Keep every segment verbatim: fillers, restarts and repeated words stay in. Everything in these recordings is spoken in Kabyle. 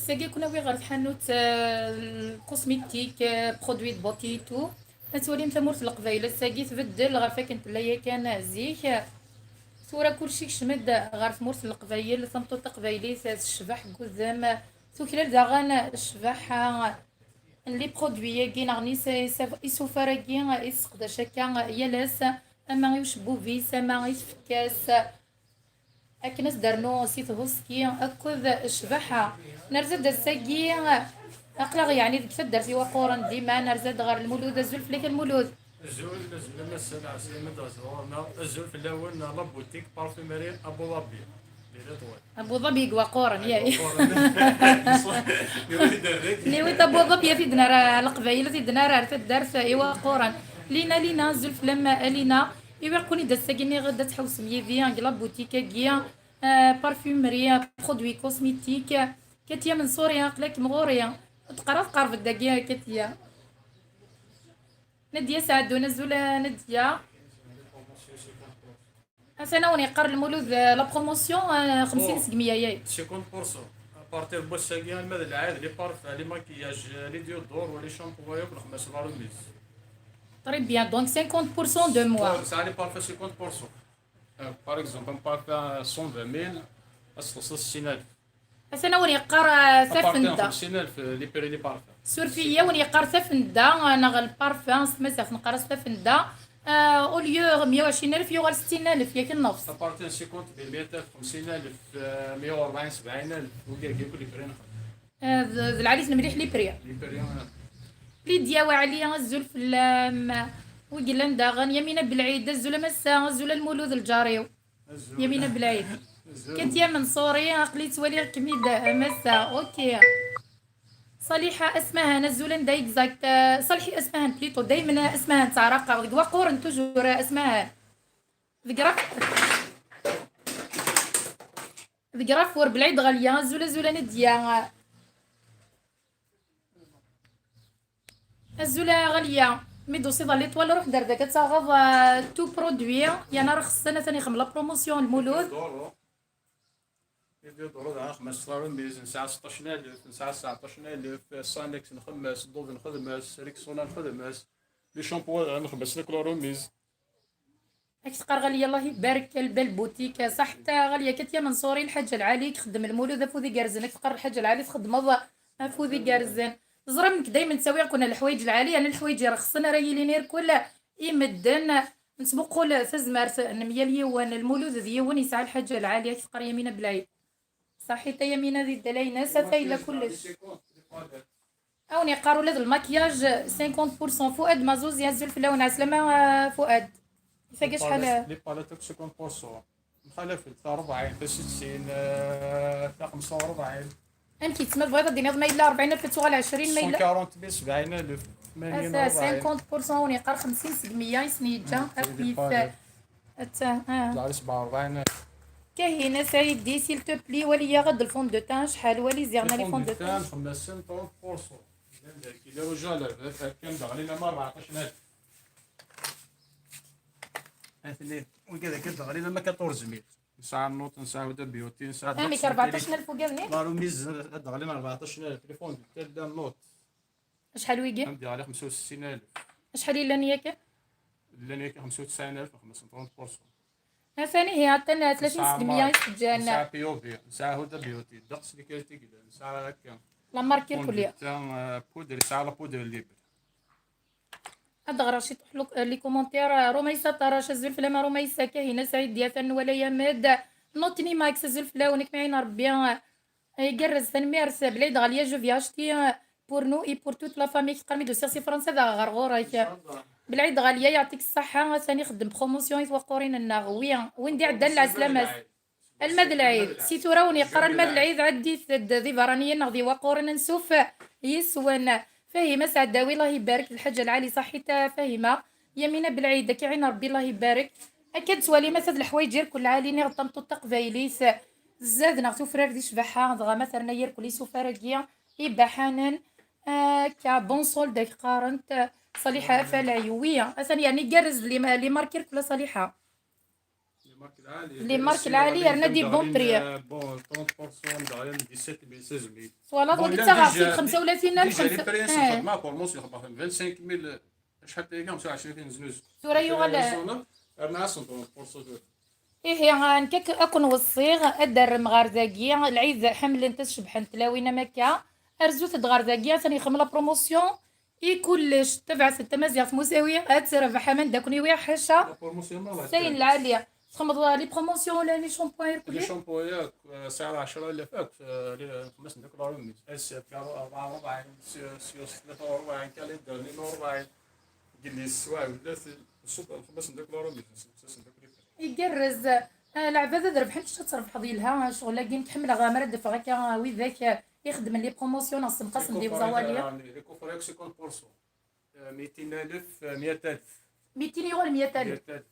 Sagi kun awi ɣer tḥanut, euh, cosmétique, euh, produits de beauté et tout. Ad twalim tamurt n Leqbayel ass-agi tbeddel ɣef akken tella yakan zik. Tura kullec ikcem-d ɣer tmurt n Leqbayel, tameṭṭut taqbaylit s ccbaḥ n wudem, tuklal daɣen ccbaḥa n les produits-agi neɣ n is-, is-, isufar-agi i tesseqdac akka yal ass, ama i ucebbub-is, ama i tfekka-s. Akken ad s-d-rnu si thuski akked ccbaḥa. Nerza-d ass-agi, aql-aɣ yeɛni deg taddart Iwaqquren dima, nerza-d ɣer Lmulud. Azul fell-ak a Lmulud. Azul, azul a Massa, lɛeslama-d ɣer ɣur-neɣ. Azul fell-awen, la boutique parfumerie Abu Dhabi. Abu Dhabi deg Iwaqquren, ya. Niwi d Abu Dhabi, a t-id-nerr Leqbayel, a t-id-nerr ar taddart Iwaqquren. Lina, Lina, azul fell-am a Lina. Iwi ɣ-ken-id ass-agi, nniɣ-d ad tḥewsem yid-i deg la boutique-agi, euh, parfumerie, produits cosmétiques. Katia Mensouri, aql-ak mɣuri. Teqra, tqerreb-d dagi, Katia. Nadia Saɛdun, azul a Nadia. Atan a wen-yeqqar Lmulud, euh, la promotion, euh, xemsin seg mya, yay. Cinquante pour cent. À partir n wass-agi, alma d lɛid, les parfums, les maquillages, les déodorants, les shampoings, yakk lexmas la remise. Très bien, donc cinquante pour cent de moins. Ouais, ça, les parfums, cinquante pour cent. Euh, par exemple, un parfum cent vingt mille, à soixante-six. Atan a wen-yeqqar, euh, à partir n tafenda. Xemsin alef, euh, les prix, les parfums. Suref-iyi, a wen-yeqqar tafenda, euh, neɣ lparfum, s tmaziɣt neqqar-as tafenda. Euh, au lieu mya u ɛecrin alef, yuɣal settin alef, yak nnefs. À partir n cinquante mille, mya alef, xemsin alef, euh, mya u rebɛin, sebɛin alef, wigagi akk les prix. Euh, d, d lɛali-ten mliḥ les prix. Les prix, euh. Lydia Waɛli, azul fell-am. Wi yellan daɣen, Yamina Belɛid, azul a Massa, azul a Lmulud lǧar-iw. Azul. Yamina Belɛid. Azul. Katia Mensouri, aql-i ttwaliɣ-kem-id a Massa. Ok. Saliḥa Asmahan, azul, anda exact? Euh, Saliḥa Asmahan, plutôt. Daymen Asmahan ttɛeraqeɣ. Deg Waqquren, toujours, euh, Asmahan. Deg Raf-, deg Rafur, Belɛid Ɣalya, azul, azul a Nadia. Azul a Ɣalya. Mi d-tusiḍ ɣer Litwal, ruḥ-d ar dagi ad taɣeḍ, euh, tout produit, yerna rxsen, atan ixdem la promotion Lmulud. Iduḍru daɣ xemsa la remise, nesɛa seṭṭac n alef, nesɛa seɛṭac n alef, Sanex nxemmes, Dove nxedmes, Rexona nxedmes, les shampoings daɣ nxemmes la remise. Ak teqqar Ɣalya, Allah ibarek, quelle belle boutique. Ṣaḥit a Ɣalya, Katia Mensouri, lḥaǧa lɛali i ixeddem Lmulud, afud igerrzen. Ak teqqar lḥaǧa lɛali txeddmeḍ, afud igerrzen. Teẓram, nekk daymen ttawiɣ-ken leḥwayeǧ lɛali, yerna leḥwayeǧ irexsen ara yilin irkul i medden. Nettmuqul tazmert n myal yiwen, Lmulud d yiwen yesɛa lḥaǧa lɛali. Ak teqqar Yamina Belɛid. Ṣaḥit a Yamina, di ddala-ines, ata yella kullec. A wen-yeqqar ula d lmakiyaǧ cinquante pour cent. Fuad Mazuzi, azul fell-awen, ɛeslama, ah, Fuad. Ifaga acḥal? Les palettes akk cinquante pour cent. Mxalafent, ta rebɛin, ta settin, eh, ta xemsa u rebɛin. Amek yettma tebɣiḍ ad d-tiniḍ ma yella rebɛin alef ad tuɣal ɛecrin, ma yella? Cent quarante mille, sebɛin alef, tmanyin, rebɛin. Cinquante pour cent, a wen-yeqqar xemsin seg mya i sen-yeǧǧa. Atta, ah. Ẓer sebɛa u rebɛin. Kahina Saidi, s'il te plaît, wali-yaɣ-d le fond de teint, acḥal, wali ziɣ na les fonds de teint. Le fond de teint, xemsin, trente pour cent. Llan dagi, les rouges à lèvres, kan daɣli lama rbeɛṭac n alef. Atni, wigad kan daɣli lama quatorze mille. Nesɛa Note, nesɛa Huda Beauty, nesɛa... Amek, rbeɛṭac n alef wigad-nni? La remise, daɣli rbeɛṭac n alef, les fonds de teint, llan Note. Acḥal wigi? Am d-yeɣli xemsa u settin alef. Acḥal i llan yakan? Llan yakan xemsa u tesɛin alef, xemsa u tmenṭac. Atan ihi, atan tlatin s mya i s-teǧǧan. Nesɛa P O V, nesɛa Huda Beauty, ddeqs les qualités i yellan, nesɛa akka. La marque irkelli. Fond de teint, euh, poudre, nesɛa la poudre libre. Ad d-ɣreɣ ciṭuḥ luk-, les commentaires. Rumaysa Tarac, azul fell-am a Rumaysa, Kahina Saɛid, Yatan Nwala Yamed, Notni Max, azul fell-awen, ad kem-iɛin Rebbi. Igerrez, tanemmirt. Belɛid Ɣalya, je viens acheter pour nous et pour toute la famille. Teqqar mi d-usiɣ si Fransa, ad aɣeɣ ɣer ɣur-k. Belɛid Ɣalya, yeɛṭik ṣṣeḥḥa, atan ixeddem promotion i twaqurin-nneɣ. Wi, win d-iɛeddan lɛeslama-s. Alma d lɛid. Si tura wen-yeqqar alma d lɛid, ɛeddit-d d iberraniyen neɣ d iwaquren, ansuf yes-wen. Fahima Sɛeddawi, Allah ibarek, d lḥaǧa lɛali, ṣaḥit a Fahima. Yamina Belɛid, ad k-iɛin Rebbi, Allah ibarek. Akka d-ttwalim, ata d leḥwayeǧ irkul lɛali, niɣ d tameṭṭut taqbaylit. Tzad neɣ tufrar di ccbaḥa, dɣa ma terna irkul isufar-agi ibaḥanen, akka, bon solde, ak qqarent, Ṣaliḥa Afalay, wi, atan yerna igerrez les, les marques irkul a Ṣaliḥa. Les marques العالية، رانا des bons prix. Bon, trente pour cent, دايرين dix-sept mille, seize mille. Voilà, donc ديتها غا خمسة وثلاثين ألف. Déjà les prix sont خدمة promotion، خدمة vingt-cinq mille، شحال تايكا؟ خمسة وعشرين ألف زنوز. ثورة يغلى. رانا أصلا trente pour cent. إيه، يا نكك أكون وصيغ أدرم غار ذاكي العيد حمل أنت شبحن تلاوينا مكة. أرزوت دغار ذاكي ثاني خملة promotion. إي كلش تبع ست مزيغ مساوية أتربح من داكني ويا حشا. سين العالية. تخمض les promotions ولا les shampoings؟ Les shampoings ياك، آه، سعر عشرة آلاف ياك، آه، خمس نديك لا ريميز. اس اف كارو أربعة وأربعين، سيوس ثلاثة وأربعين، كاليندر اثنين وأربعين. قال لي السوايع ولا السوق خمس نديك لا ريميز، خمس نديك لي. يقرز. آه، العباد هذا ربحت شتا تربح ضيلها شغل كي نكمل غامر دفع هكا وذاك يخدم les promotions ناس مقسم دي وزواليه. Les coffrets cinquante pour cent. آه، ميتين ألف، آه، مية ألف. ميتين يورو، مية ألف. مية ألف.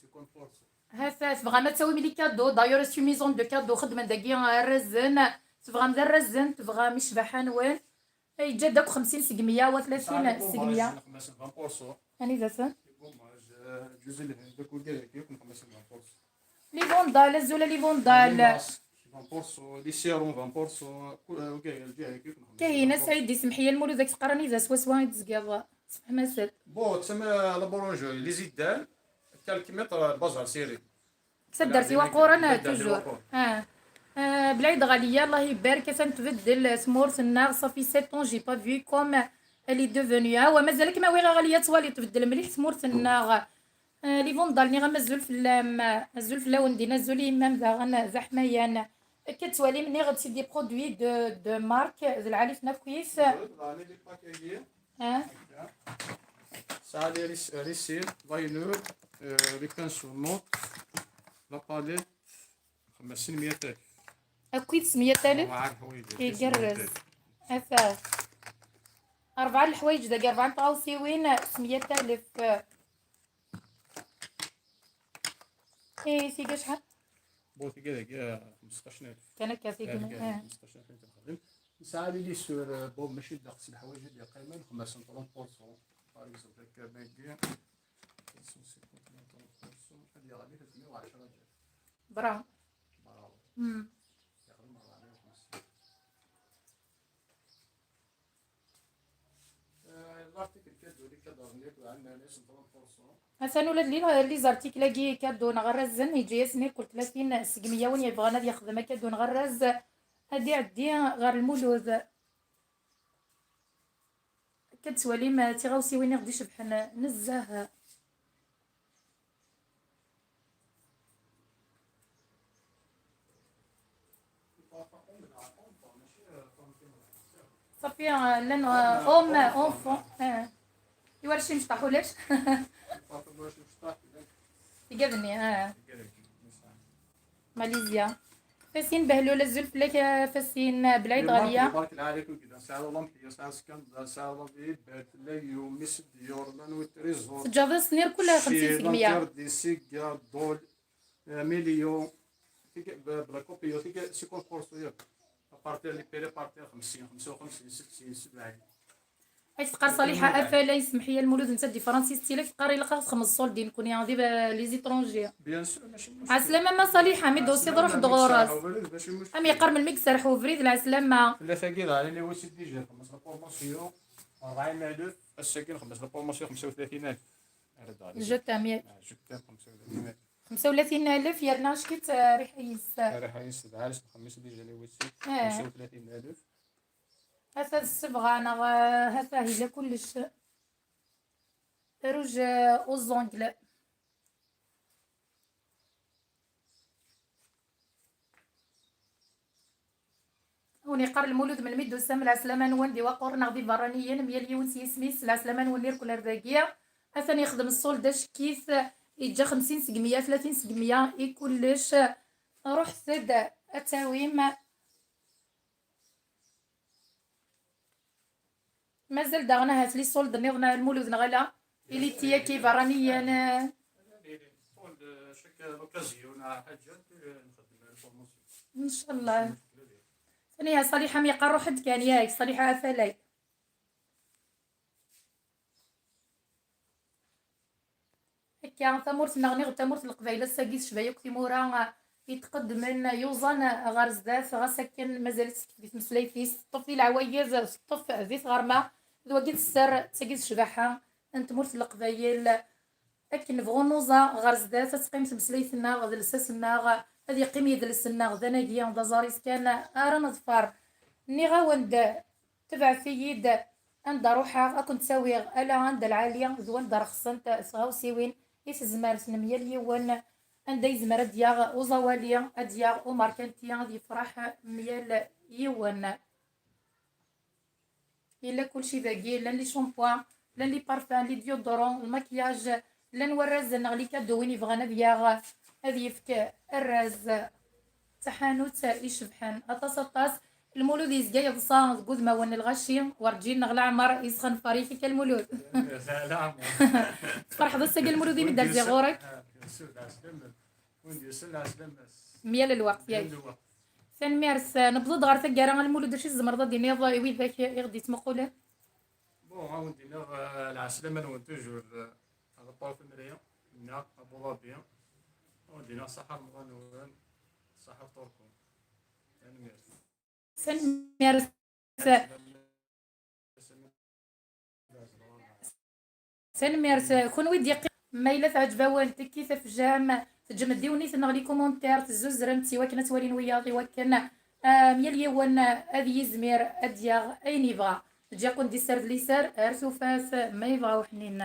cinquante pour cent. هاثا تبغى ما تسوي ملي cadeau، d'ailleurs c'est une maison de cadeaux خدمة داكي الرزن، تبغى من الرزن، تبغى مشبحة نوال، يجا داك خمسين سقمية و ثلاثين سقمية. خمسة وعشرين pour cent. هاني ذا سن. جوز الهند، داك وكذا كيكون خمسة وعشرين pour cent. Les Vandales، أزول les Vandales. Les masques، vingt pour cent، les sérums، vingt pour cent، كل، آه، أوكي، الجهة كيف نخمم. كاين سعيد دي سمحية المولود ذاك تقراني ذا سوا سوا يتزقاض. سمح مسد. بون، تسمى la boulangerie، les Idales، quelques mètres، آه، بازار سيري. تسدرتي وقورا توجور. اه. آه، بلعيد غالية، الله يبارك، تنتبدل سمورت النار، صافي sept ans، j'ai pas vu comme elle est devenue. ها هو مازالك ما ويغا غالية توالي تبدل مليح سمورت النار. آه، les Vandales نيغا مازول فلام، مازول فلاون دينا زول يمام داغن زحميان. كتوالي مني غد c'est des produits de، de marque، ذ العالي في نفكيس. اه. سعى لي ريس-، ريسيل، لاينر، آه، les pinceaux نوت، la palette، خمسمية ألف. أكيد سمية ألف. أربعة الحوايج. يقرز. أثاث. أربعة الحوايج داك، أربعة نطاوسيوين، سمية ألف. إيه، ثيقا شحال؟ بون، ثيقا داك، آه، خمسطاش ألف. كان هكا ثيقا، آه، كان آه. خمسطاش ألف أنت تخدم. نسعى لي لي سور، آه، بون، ماشي داك الحوايج اللي قيمة خمسة وثلاثين بورصون. باغ اكزومبل، هكا باقي خمسة وستين، ثلاثين بورصون، هادي غادي ثلاثمية وعشرة ديال. برا. برا. مم. ياخذ مرة عليه خمسين. آه، لارتيكل كادو اللي كادو عندنا عليه ثلاثين بورصون. مثلا ولاد لي، لي زارتيكل كي كادو نغرزن، يجي يسني كل ثلاثين سقمية وين يبغى نادي يخدم كادو نغرز. هادي عدي غير المولود. كتولي ما تيغاوسي وين يغدي شبحن نزه. صافي، آه، لن، آه، أم، أونفون، آه. إيوا رشي مشطح ولاش؟ يقابلني، آه. ماليزيا. فاسين بهلول، الزول فلاك، آه، فاسين بلعيد غالية. تبارك الله عليكم كده. سعر الله محيا، سعر سكان، سعر الله بيبات، لا يوم، مس ديور، لا نويت ريزور. سجاده سنير كلها خمسين سقمية. دي سيكا، دول، آه، مليون. تيك-، ب-، بلا كوبيو، تيك-، سيكون كورسو ياك. بارتير لي بيري، بارتير خمسين، خمسة وخمسين، ستين، سبعين. اش تقار صالحة افالا يسمح لي المولود نتا دي فرنسي ستيلك تقاري لقى خمس سول دين كوني غادي لي زيترونجي. بيان سور، ماشي مشكل. عسلامة ما صالحة، مي دوسي عسلامة، ضروح دغورس. ماشي مشكل. امي قرم المكسر حوفري العسلامة. ثلاثة كيلو على لي وسيد ديجا، خمس لا بروموسيون، أربعين ألف، السكين خمس لا بروموسيون، خمسة وثلاثين ألف. جو تام ياك. آه، جو تام خمسة وثلاثين ألف. خمسة وثلاثين ألف يا رنا، شكيت، آه، ريح يس. آه، ريح يس، دعالس الخميس ديجا لي وسيد. آه. خمسة وثلاثين ألف. هذا الصبغة أنا غا-، هذا هي كلش. روج، آه، aux ongles. ونيقر المولود من الميد والسام، العسلامة نوان دي وقور نغدي برانيين، مية ليون سيسميس، العسلامة نوان نير كل أرداقية. أثني يخدم السول دا شكيث، يجا خمسين سقمية، ثلاثين سقمية، إي كلش. روح سد أتاويم. مازال داغنا هات لي سولد نيضن المولود نغلا. إلي تياكي برانيا ن-، سولد شك لوكازيون حاجة نخدم البروموسيون. إن شاء الله. ثانية صالحة ميقا روحد كان ياك صالحة أفلاي. هكا akka tamurt-nneɣ, niɣ tamurt n Leqbayel ass-agi tecba yakk timura, eh, itqeddmen, yuẓan ɣer zdat, ɣas akken mazal-itt teṭṭef di tmeslayt-is, teṭṭef di leɛwayed, teṭṭef di tɣerma, d wagi d sser, d tagi d ccbaḥa n tmurt n Leqbayel. Akken nebɣu nuẓa ɣer zdat, ad teqqim tmeslayt-nneɣ d lsas-nneɣ, ad yeqqim yidles-nneɣ d anagi, d aẓar-is kan ara neḍfer. Nniɣ-awen-d, tebɛet-iyi-d anda ruḥeɣ, ad kent-awiɣ ala anda lɛali d wanda rexsent tɣawsiwin i tezmert n myal yiwen, anda yezmer ad d-yaɣ uẓawali, ad d-yaɣ umerkanti, ad yefreḥ myal yiwen. Yella kulci dagi, llan les shampoings, llan les parfums, les déodorants, le maquillage, llan warrazen neɣ les cadeaux, win yebɣan ad yaɣ, ad yefk arraz. D taḥanut icebḥen aṭas, aṭas. Lmulud yezga yeḍsa deg udmawen n lɣaci, werǧin neɣ leɛmer yesxenfer-ik akka Lmulud. Tferḥeḍ ass-agi a Lmulud imi d-rziɣ ɣur-k? Myal lweqt, yak. Tanemmirt. Newweḍ-d ɣer taggara a Lmulud, acu i tzemreḍ ad d-tiniḍ i widak i ɣ-d-yettmuqulen? Bon, ad wen-d-iniɣ, eh, lɛeslama-nwen toujours, eh, ɣer Ṭṭerf Mri neɣ Abu Ḍabi. Ad wen-d-iniɣ ṣaḥa Remḍan-nwen, ṣaḥa fṭur-nwen. Tanemmirt. Tanemmirt. Tanemmirt. Kunwi d-yeqqim, ma yella teɛǧeb-awen, tekkit afjam, teǧǧem-d diwnit-nneɣ les commentaires, tezzuzrem-tt i wakken ad twalin wiyaḍ, i wakken, ah, myal yiwen ad yizmir ad d-yaɣ ayen yebɣa. Ǧǧiɣ-ken di sser d liser, ar tufat, ma yebɣa uḥnin.